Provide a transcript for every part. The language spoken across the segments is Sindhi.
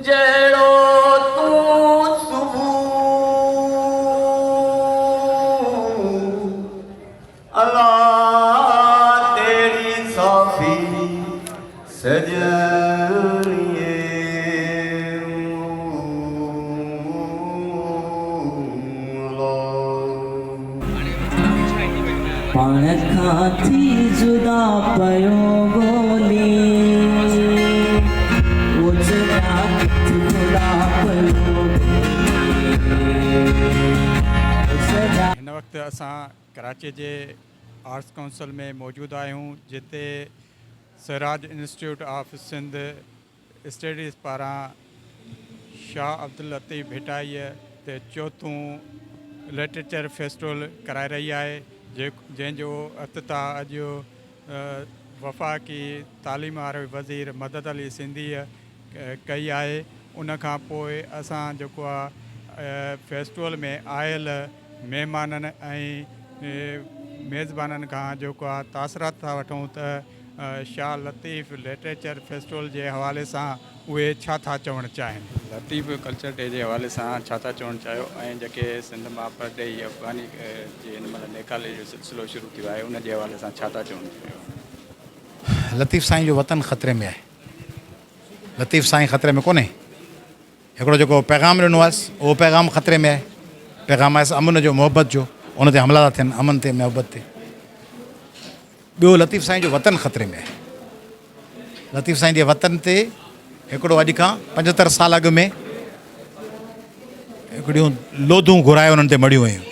جهڙو تون صبح الا تهڙي صافي سڄڻيء. پاڻ کان ٿي جدا پيو ڳولي اوچتا ڪٿ خدا پيو ڳولي. هن وقت اسان ڪراچي جي آرٽس ڪائونسل ۾ موجود آهيون جتي Siraj institute of Sindh studies پاران شاهه عبداللطيف ڀٽائيء تي چوٿون لٽريچر فيسٽول ڪرائي رهي آهي جنهن جو افتتاح اڄ وفاقي تعليم واري وزير مدد علي سنڌيء ڪئي آهي ان کان پوء اسان جيڪو آهي فيسٽول ۾ آيل مهمانن ۽ ميزبانن کان جيڪو آهي تاثرات ٿا وٺون ته شاهه لطيف لٽريچر فيسٽول جي حوالي سان اهي ڇا ٿا چوڻ چاهين؟ لطيف ڪلچر ڊي جي حوالي سان ڇا ٿا چوڻ چاهيو ۽ جيڪي سنڌ مان پرڏيهي افغاني جي هن مهل نيڪالي جو سلسلو شروع ٿيو آهي ان جي حوالي سان ڇا ٿا چوڻ چاهيو؟ لطيف سائين جو وطن خطري ۾ آهي. لطيف سائين خطري ۾ ڪونهي. هڪڙو جيڪو پيغام ڏنو آهيس اهو پيغام خطري ۾ آهي. پيغام آهيس امن جو محبت جو ان تي حملا ٿا ٿين امن تي محبت تي. ٻيو لطيف سائين جو وطن خطري ۾ آهي. لطيف سائين جي وطن تي هڪڙو اڄ کان 75 سال اڳ ۾ هڪڙيون لوڌون گهرائي انهن تي مڙهيون ويون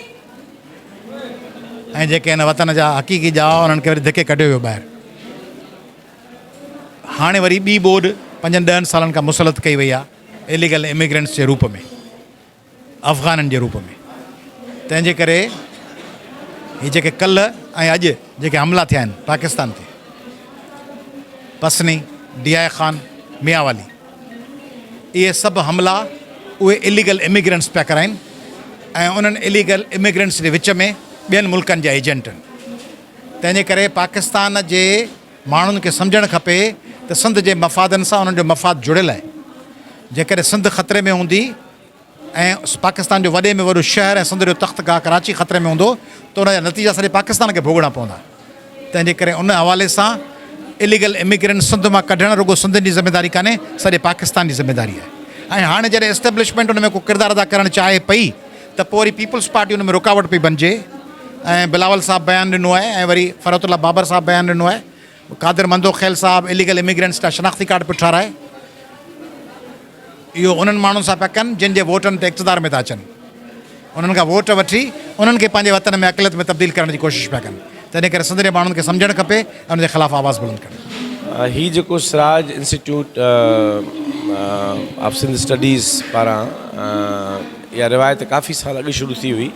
۽ جيڪي هن وطن جا حقيقي ڄاوا انهن کي وري ڌڪي ڪڍيو ويو ٻاهر. هاڻي وري ٻي ٻوڏ پنجن ڏهن سالن کان مسلط ڪئي وئي آهي اليگل اميگرنٽس جي روپ ۾. افغانن جي روپ ۾ تنهن جي ڪري هي جيڪي ڪلهه ۽ اڄ جيڪي حملا ٿيا آهن پاڪستان تي Pasni, D I Khan, Mianwali اهي سڀ حملا اهي اليگل اميگرنٽس پيا ڪرائين ۽ انهن اليگل اميگرنٽس جي وچ ۾ ٻين ملڪن جا ايجنٽ آهن تنهن جي ڪري پاڪستان جي ماڻهن کي سمجهڻ کپي ته سنڌ جي مفادن سان انهن جو مفاد جڙيل آهي جيڪڏهن سنڌ خطري ۾ هوندي ۽ پاڪستان جو وڏي ۾ وڏو شهر ۽ سنڌ جو تخت گاهه ڪراچي خطري ۾ هوندو ته ان جا نتيجا سڄي پاڪستان کي ڀوڳڻا پوندا تنهن جي ڪري ان حوالي سان اليگل اميگرنٽ سنڌ مان ڪڍڻ رڳو سنڌين جي ذميداري ڪانهي سڄي پاڪستان جي ذميداري آهي ۽ هاڻي جڏهن اسٽيبلشمينٽ ان ۾ ڪو ڪردار ادا ڪرڻ چاهي پئي ته پوء وري پيپلز پارٽي ان ۾ رڪاوٽ پئي بنجي ۽ بلاول صاحب بيان ڏنو آهي ۽ وري فرحت الله بابر صاحب بيان ڏنو آهي قادر مندوخيل صاحب اليگل اميگرنٽس جا شناختي ڪارڊ پيو ٺهرائي. اهو انهن ماڻهن سان پيا ڪن جن جي ووٽن تي اقتدار ۾ ٿا اچن. انهن کان ووٽ وٺي انهن کي پنهنجي وطن ۾ اقليت ۾ تبديل ڪرڻ جي ڪوشش پيا ڪن. تنهن ڪري سنڌ جي ماڻهن کي سمجهڻ کپي ۽ ان جي خلاف آواز بلند ڪرڻ. هي جيڪو Siraj institute of Sindh studies پاران اها روايت ڪافي سال اڳ شروع ٿي هئي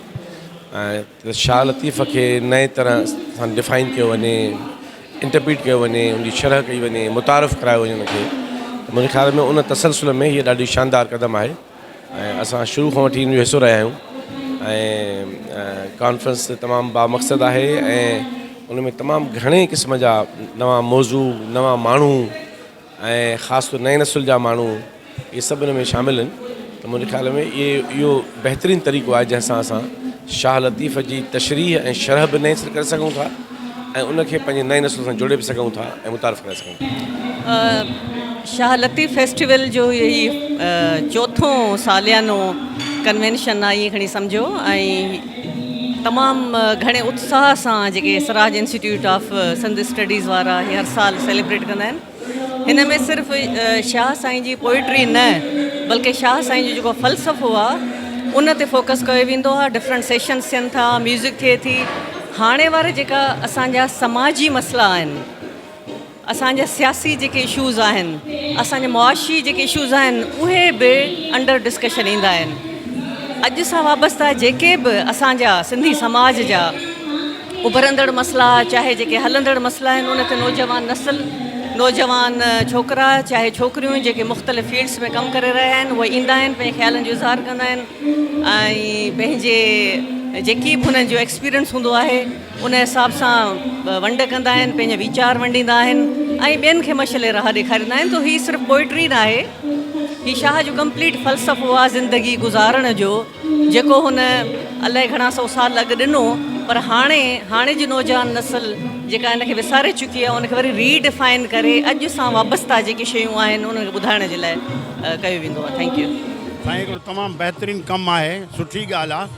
۽ ته شاهه لطيف کي نئين طرح سان ڊفائن ڪيو وڃي، انٽرپريٽ ڪيو وڃي، ان جي شرح ڪئي وڃي، متعارف ڪرايو وڃي ان کي ته منهنجي خيال ۾ ان تسلسل ۾ هيء ڏاڍي شاندار قدم آهي ۽ اسان شروع کان وٺي ان جو حصو رهيا آهيون ۽ ڪانفرنس تمام بامقصد آهي ۽ ان ۾ تمام گهڻي قسم جا نوان موضوع نوان ماڻهو ۽ خاص طور نئين نسل جا ماڻهو اهي سڀ ان ۾ شامل آهن ته منهنجي خيال ۾ اهي اهو بهترين طريقو آهي جنهن سان اسان شاهه لطيف جي تشريح ۽ شرح به نئين سر ڪري سگهون ٿا ۽ ان کي پنهنجي نئين نسل سان جوڙي به سگهون ٿا ۽ متعارف ڪرائي سگهون ٿا. شاهه لطيف فيسٽيول جو هي چوٿون ساليانو ڪنوينشن آهي ائين کڻي سمجهو ۽ تمام گهڻي اتساهه سان جيڪي Siraj institute of Sindh studies وارا هي هر سال سيليبريٽ ڪندا آهن هن ۾ صرف شاهه سائين جي پوئٽري نه بلڪه شاهه سائين جو جيڪو فلسفو آهي ان تي فوڪس ڪيو ويندو آهي ڊفرنٽ سيشنس ٿين ٿا ميوزڪ ٿئي ٿي هاڻي واري جيڪا اسان جا سماجي مسئلا آهن اسان جا سياسي جيڪي اشوز آهن، اسان جا معاشي جيڪي اشوز آهن اهي به انڊر ڊسڪشن ايندا آهن. اڄ سان وابسته جيڪي به اسان جا سنڌي سماج جا اڀرندڙ مسئلا چاهي جيڪي هلندڙ مسئلا آهن ان تي نوجوان نسل نوجوان ڇوڪرا چاهي ڇوڪريون جيڪي مختلف فيلڊس ۾ ڪم ڪري رهيا آهن اهي ايندا آهن پنهنجي خيالن جو اظهار ڪندا آهن ۽ پنهنجي جيڪي به هنن جو ايڪسپيرينس هوندو آهي ان حساب سان ونڊ ڪندا آهن پنهنجا ويچار ونڊيندا آهن ۽ ٻين کي مشعل راهه ڏيکاريندا آهن ته هي صرف پوئٽري ناهي هي شاهه جو ڪمپليٽ فلسفو آ زندگي گذارڻ جو جيڪو هن الائي گهڻا سئو سال اڳ ڏنو پر هاڻي هاڻي جي نوجوان نسل جيڪا ان کي وساري چڪي آ ان کي وري ري ڊفائن ڪري اڄ سان وابسته جيڪي شيون آهن انهن کي ٻڌائڻ جي لاء ڪيو ويندو آ thank you. سائين هڪڙو تمام بهترين ڪم آهي سٺي ڳالهه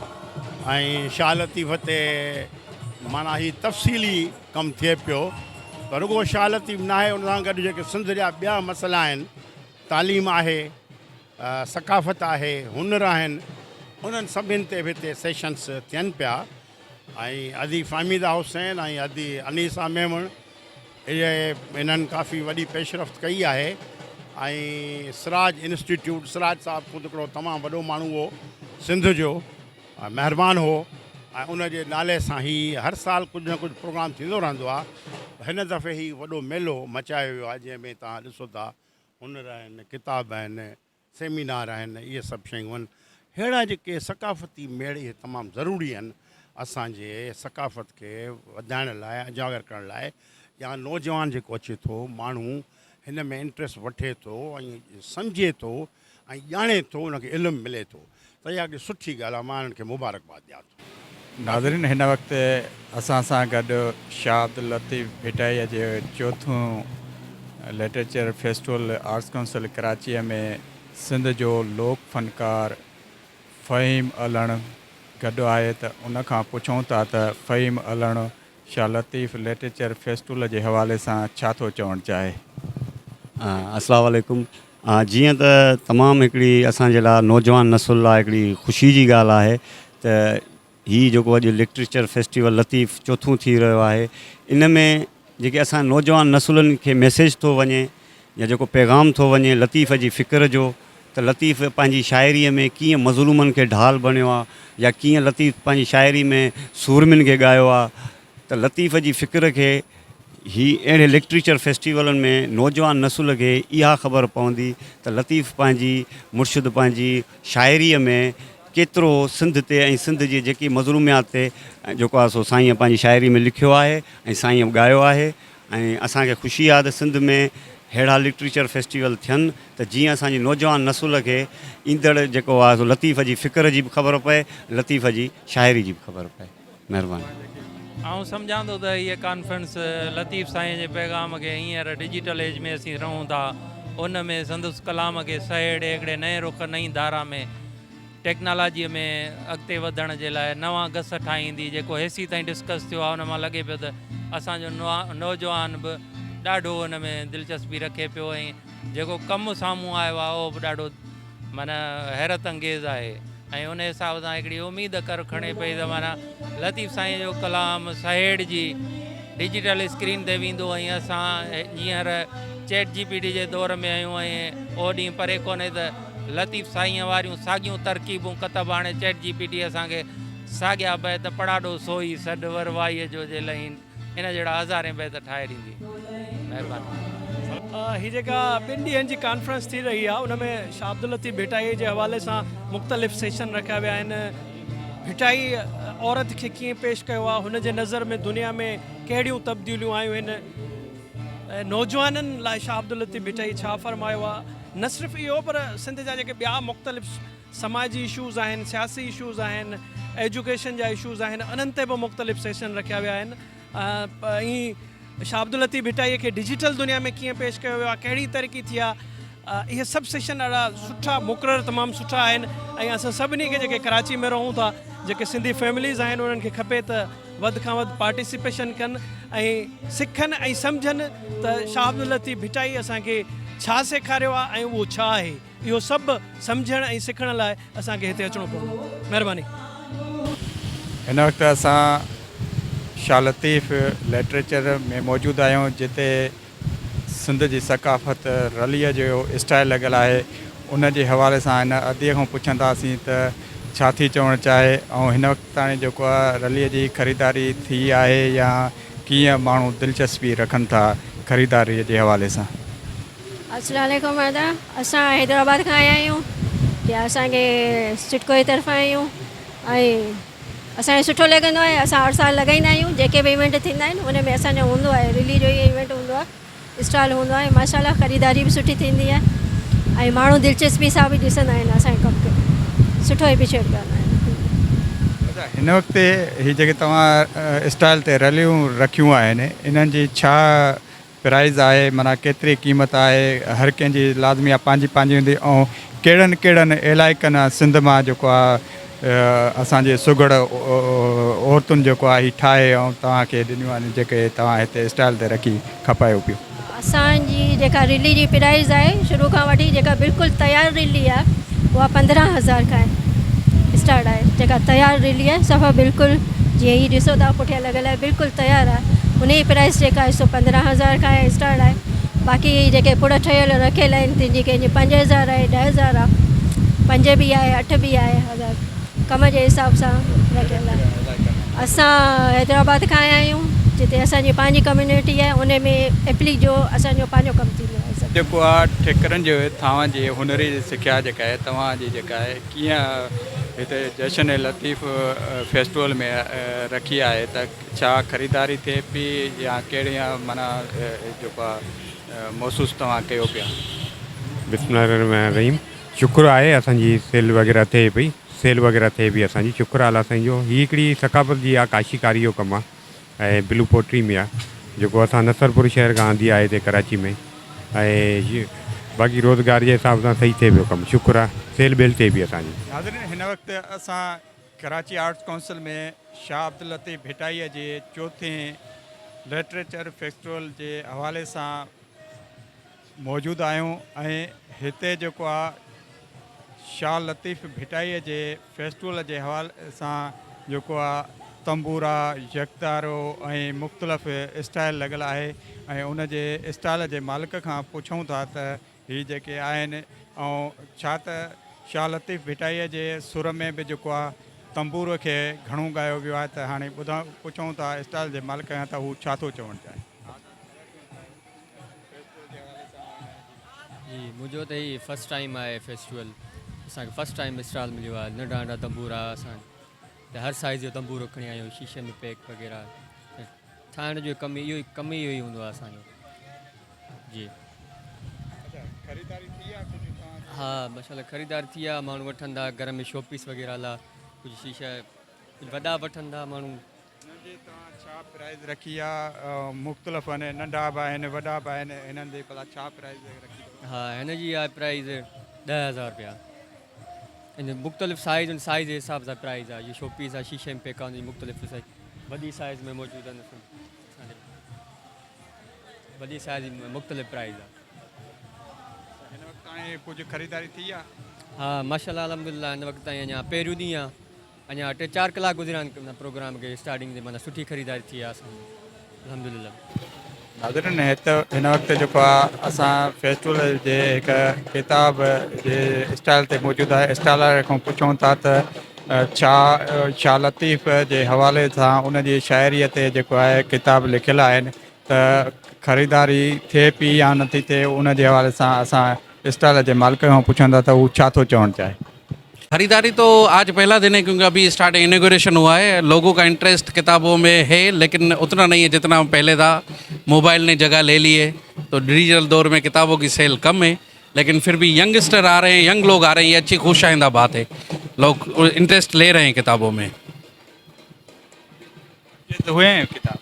آ ۽ شاهه لطيف تي معنيٰ هي تفصيلي ڪم ٿئي پيو ته رڳو شاهه لطيف ناهي ان سان گڏ جيڪي سنڌ جا ٻيا مسئلا آهن تعليم آهي ثقافت آهي هنر آهن انهن سڀن تي به هتي سيشنس ٿين پيا ۽ ادي فهميده حسين ۽ ادي انيسه ميمڻ اهي انهن ڪافي وڏي پيش رفت ڪئي آهي ۽ سراج انسٽيٽيوٽ سراج صاحب خود هڪڙو تمام وڏو ماڻهو هو سنڌ جو مهربان هو ۽ ان جي نالي سان هي هر سال ڪجهه نه ڪجهه پروگرام ٿيندو رهندو آهي هن دفعي هي وڏو ميلو مچايو ويو آهي جنهن ۾ توهان ڏسو ٿا هنر آهن ڪتاب آهن سيمينار آهن اهي سڀ شيون آهن ههڙا جيڪي ثقافتي ميڙ اهي تمام ضروري آهن اسان جي ثقافت کي وڌائڻ لاء اجاگر ڪرڻ لاء يا نوجوان جيڪو اچي ٿو ماڻهو هن ۾ انٽريسٽ وٺي ٿو ۽ سمجهي ٿو ۽ ڄاڻي ٿو ان کي علم ملي ٿو ته اها هڪڙي سٺي ڳالهه آهي مان انهن کي مبارڪباد ڏيان ٿو. ناظرين هن وقت اسان سان گڏ شاهه عبداللطيف ڀٽائيء جي چوٿون لٽريچر فيسٽول آرٽس ڪائونسل ڪراچيء ۾ سنڌ جو لوڪ فنڪار فهيم علڻ گڏ آهي ته ان کان پڇون ٿا ته فهيم علڻ شاهه لطيف لٽريچر فيسٽول جي حوالي سان ڇا ٿو چوڻ چاهي؟ السلام عليڪم جيئن ته تمام هڪڙي اسان جي لاء نوجوان نسل لاء هڪڙي خوشي جي ڳالهه آهي ته هي جيڪو اڄ لٽريچر فيسٽيول لطيف چوٿون ٿي رهيو آهي ان ۾ جيڪي اسان نوجوان نسلن کي ميسيج ٿو وڃي يا جيڪو پيغام ٿو وڃي لطيف جي فڪر جو ته لطيف پنهنجي شاعريء ۾ ڪيئن مظلومن کي ڍال بڻيو آ يا ڪيئن لطيف پنهنجي شاعري ۾ سورمين کي ڳايو آ ته لطيف جي فڪر کي هي اهڙي لٽريچر فيسٽيولن ۾ نوجوان نسل کي اها خبر پوندي ته لطيف پنهنجي مرشد پنهنجي شاعريء ۾ ڪيترو سنڌ تي ۽ سنڌ جي جيڪي مظلوميات تي جيڪو آ سو سائينء پنهنجي شاعري ۾ لکيو آهي ۽ سائينء ڳايو آهي ۽ اسان کي خوشي آهي ته سنڌ ۾ ههڙا لٽريچر فيسٽيول ٿين ته جيئن اسان جي نوجوان نسل کي ايندڙ جيڪو آهي سو لطيف جي فڪر جي به خبر پئي لطيف جي شاعري جي به خبر پئي. مهرباني. آئون سمجهان ٿو ته هيء ڪانفرنس لطيف سائين جي پيغام کي هينئر ڊجيٽل ايج ۾ اسين رهون ٿا ان ۾ سندس ڪلام کي سهيڙي هڪڙي نئين رخ نئين ڌارا ۾ ٽيڪنالاجيء ۾ اڳتي وڌڻ جي لاء نوان گس ٺاهيندي، جيڪو هيسيتائين ڊسڪس ٿيو آهي ان مان لڳي پيو ته اسان جو نوجوان به ڏاڍو ان ۾ دلچسپي رکي پيو ۽ جيڪو ڪم سامهون آيو آهي اهو به ڏاڍو معنيٰ حيرت انگيز آهي ۽ ان حساب سان هڪڙي اميد ڪر کڻي پئي ته معنيٰ لطيف سائين جو ڪلام سهيڙجي ڊجيٽل اسڪرين تي ويندو ۽ اسان هينئر چيٽ جي پي ٽي جي دور ۾ آهيون ۽ اهو ڏينهن پري ڪونهي ته لطيف سائينء واريون ساڳيون ترڪيبون ڪتب آڻي چيٽ جي پي ٽي اسان کي ساڳيا بيت پڙاڏو سوئي سڏ ور وائيء جو جي لهين ان جهڙا هزارين بيت ٺاهي ڏيندي. مهرباني. هي جيڪا ٻن ڏينهن جي ڪانفرنس ٿي رهي آهي ان ۾ شاهه عبداللطيف ڀٽائيء جي حوالي سان مختلف سيشن رکيا ويا آهن. ڀٽائي عورت کي ڪيئن پيش ڪيو آهي، هن جي نظر ۾ دنيا ۾ ڪهڙيون تبديليون آيون آهن ۽ نوجوانن لاء شاهه عبداللطيف ڀٽائي ڇا فرمايو آهي. نه صرف اهو پر سنڌ جا جيڪي ٻيا مختلف سماجي اشوز آهن، سياسي اشوز آهن، ايجوڪيشن جا اشوز آهن انهن تي به مختلف سيشن رکيا ويا آهن ۽ شاهه عبداللطيف ڀٽائي کي ڊجيٽل دنيا ۾ ڪيئن پيش ڪيو ويو آهي، ڪهڙي ترقي ٿي آهي، اهي سڀ سيشن ڏاڍا سٺا مقرر تمام سٺا آهن ۽ اسان سڀني کي جيڪي ڪراچي ۾ رهون ٿا جيڪي سنڌي فيمليز آهن انهن کي کپي ته وڌ کان وڌ پارٽيسپيشن ڪن ۽ سکن ۽ سمجهن ته شاهه عبداللطيف ڀٽائي اسان کي ڇا سيکاريو آهي ۽ اهو ڇا آهي اهو سڀ سمجهڻ ۽ سکڻ لاء اسان کي هتي اچڻو پوندو. مهرباني. هن وقت اسان شاهه لطيف لٽريچر ۾ موجود آهيون جتي سنڌ جي ثقافت رليء جو اسٽائل لڳل آهي ان جي حوالي سان هن اديء کان پڇنداسين ته ڇا ٿي چوڻ چاهي ۽ هن وقت تائين جيڪو آهي رليء جي خريداري ٿي آهي يا ڪيئن ماڻهو دلچسپي رکن ٿا خريداريء جي حوالي سان. السلام عليڪم ادا اسان حيدرآباد کان آيا آهيون يا اسان کي سٽڪو جي طرفان آهيون ۽ اسان کي سٺو لڳندو آهي اسان هر سال لڳائيندا آهيون جيڪي به ايونٽ ٿيندا آهن ان ۾ اسان جو هوندو آهي رلي جو ئي ايونٽ هوندو آهي اسٽال هوندو آهي ماشاء الله خريداري به سٺي ٿيندي آهي ۽ ماڻهو دلچسپي سان به ڏسندا آهن اسان جي ڪم کي سٺو اپريشيٽ ڪندا آهن. اچا هن وقت هي جيڪي توهان اسٽائل تي رليون رکيون آهن انهن جي ڇا پرائز آهي معنيٰ ڪيتري قيمت آهي هر ڪنهن جي لازمي آهي پنهنجي پنهنجي هوندي ۽ ڪهڙن ڪهڙن علائقن سنڌ مان جيڪو آهي اسان جي سگهڙ عورتن جيڪو آهي هي ٺاهي ۽ توهان کي ڏنيون آهن جيڪي توهان هتي اسٽائل تي رکي کپايو پيو. اسان جي جيڪا رلي جي پرائز آهي شروع کان وٺي جيڪا بلڪل تيار رلي آهي اها 15,000 کان اسٽارٽ آهي جيڪا تيار رلي آهي صفا بلڪل جيئن هي ڏسو ٿا پٺيان لڳل آهي بلڪل تيار آهي ان جي پرائز جيڪا آهي سو 15,000 کان اسٽارٽ آهي باقي جيڪي پڙ ٺهيل رکيل آهن تن جي ڪنهن جي 5,000 آهي 10,000 آهي 5 به آهي 8 به آهي هزار ڪم جي حساب سان رکيل آهي اسان حيدرآباد کان آيا آهيون جتي اسان جي پنهنجي ڪميونٽي آهي ان ۾ ايپلي جو اسان جو پنهنجو ڪم ٿيندو آهي سڀ. جيڪو آ ٺڪرن جي ٿانون جي هنري سکيا جيڪا آهي توهان جي جيڪا آهي ڪيئن هتي جشن لطيف فيسٽيول ۾ رکي آهي ته ڇا خريداري ٿئي پي يا ڪهڙي معنيٰ جيڪو آ محسوس توهان ڪيو پيا. بسم الله الرحمن الرحيم شڪر آهي اسان جي سيل وغيره ٿئي پئي سيل وغيره ٿئي پئي اسان جي شڪر آ الله سائين جو هي هڪڙي ثقافت جي آ ڪاشي ڪاري جو ڪم آ ۽ بلو پوٽري ۾ آ جيڪو اسان نصرپور شهر کان آندي آ هتي ڪراچي ۾ ۽ باقي روزگار جي حساب سان صحيح ٿئي پيو ڪم شڪر آ سيل بيل ٿئي پئي اسان جي. ناظرين هن وقت اسان ڪراچي آرٽس ڪائونسل ۾ شاهه عبداللطيف ڀٽائيء جي چوٿين لٽريچر فيسٽيول جي حوالي سان موجود آهيون ۽ هتي جيڪو آ شاهه لطيف ڀٽائيء جي فيسٽيول جي حوالي سان جيڪو آ تنبورا، يڪتارو ۽ مختلف اسٽائل لڳل آهي ۽ ان جي اسٽال جي مالڪ کان پڇون ٿا ته هي جيڪي آهن ۽ ڇا ته شاهه لطيف ڀٽائيء جي سر ۾ به جيڪو آ تنبور کي گهڻو ڳايو ويو آهي ته هاڻي ٻڌان پڇون ٿا اسٽال جي مالڪ کان ته هو ڇا ٿو چوڻ چاهي. جي منهنجو ته هي فرسٽ ٽائيم آهي فيسٽيول اسان کي فرسٽ ٽائيم اسٽال مليو آهي ننڍا ننڍا تنبورا اسان ته هر سائيز جو تنبورو کڻي آيا آهيون شيشي ۾ پيڪ وغيره ٺاهڻ جو ڪم اهو ڪم ئي اهو ئي هوندو آهي اسان جو جي خريداري ٿي آهي ڪجهه توهان جي؟ ها ماشاءالله خريداري ٿي آهي ماڻهو وٺن ٿا گهر ۾ شو پيس وغيره لا ڪجهه شيشا ڪجهه وڏا وٺن ٿا ماڻهو. هنن جي توهان ڇا پرائز رکي آ مختلف آهن ننڍا به آهن وڏا به آهن هنن جي ڀلا ڇا پرائز رکي اٿو؟ ها هن جي آهي پرائز 10,000 رپيا ان مختلف سائز آهن سائز جي حساب سان پرائز آهي هي شو پيس آهي شيشي ۾ پيڪ آهي ان جي مختلف سائز وڏي سائز ۾ موجود آهن اسان وڏي سائز جي مختلف پرائز آهي. هن وقت تائين ڪجهه خريداري ٿي آهي؟ ها ماشاءالله الحمدلله هن وقت تائين اڃا پهريون ڏينهن آهي اڃا ٽي چار ڪلاڪ گذريا آهن پروگرام کي اسٽارٽنگ تي معنيٰ سٺي خريداري ٿي آهي اسان جي الحمدلله. ناظرين هت هن وقت جيڪو آ اسان فيسٽول جي هڪ ڪتاب جي اسٽال تي موجود آهي اسٽال واري کان پڇون ٿا ته ڇا شاهه لطيف جي حوالي سان ان جي شاعري تي جيڪو آهي ڪتاب لکيل آهن ته خريداري ٿئي پي يا نٿي ٿئي ان جي حوالي سان اسان اسٽال جي مالڪ کان پڇون ٿا ته هو ڇا ٿو چوڻ چاهي. خريداري تو آج پهلا دن هي ڪيونڪه اڀي اسٽارٽ انوگريشن هوا هي لوگو ڪا انٽريسٽ ڪتابو ۾ هي ليڪن اتنا نهي هي جتنا پهلي ٿا موبائل ني جگه لي لي هي تو ڊجيٽل دور ۾ ڪتابو ڪي سيل ڪم هي ليڪن ڦر ڀي ينگسٽر آ رهي هي ينگ لوگ آ رهي هي اڇي خوش آئنده بات هي لوگ انٽريسٽ لي رهي هي ڪتابو ۾. جلد هئي هين ڪتاب؟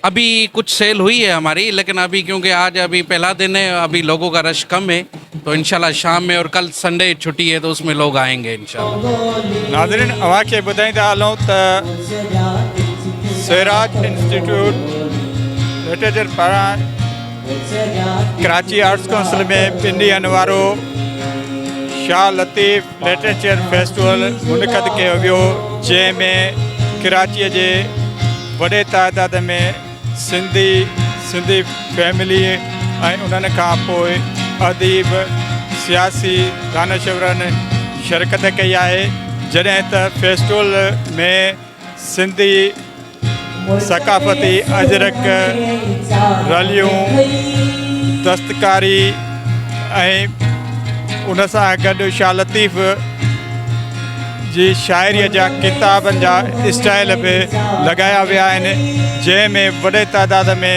ابي ڪجھ سيل هئي هي هماري ليڪن ابي ڪيونڪه آج ابي پهلا دن هي ابي لوگو ڪا رش ڪم هي تو انشاء الله شام ۾ اور ڪل سنڊي ڇٽي هي تو اس ۾ لوگ آئينگي انشاء الله. ناظرين اوهان کي ٻڌائيندا هلون ته سراج انسٽيٽيوٽ لٽريچر پاران ڪراچي آرٽس ڪائونسل ۾ ٻن ڏينهن وارو شاهه لطيف لٽريچر فيسٽيول منعقد ڪيو ويو جنهن ۾ ڪراچيء جي وڏي تعداد ۾ سنڌي سنڌي فيملي ۽ انهن کان پوء اديب سياسي دانشورن شرڪت ڪئي آهي جڏهن ته فيسٽيول ۾ سنڌي ثقافتي اجرڪ، رليون، دستڪاري ۽ ان سان گڏ شاهه لطيف جي شاعريء جا ڪتابن جا اسٽائل به لڳايا ويا آهن، جنهن ۾ وڏي تعداد ۾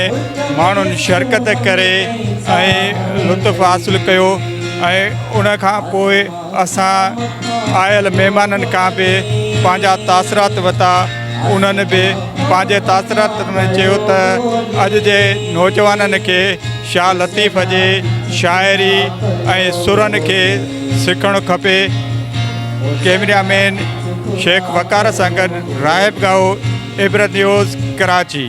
ماڻهن شرڪت ڪري ۽ لطف حاصل ڪيو ۽ ان کان پوء اسان آيل مهمانن کان به پنهنجا تاثرات ورتا انهن به پنهنجي تاثرات ۾ چيو ته اڄ جي نوجوانن کي شاهه لطيف جي شاعري ۽ سرن کي سکڻ کپي ڪيمرا مين شيخ وقار سان گڏ راهب ڳاهو عبرت نيوز ڪراچي.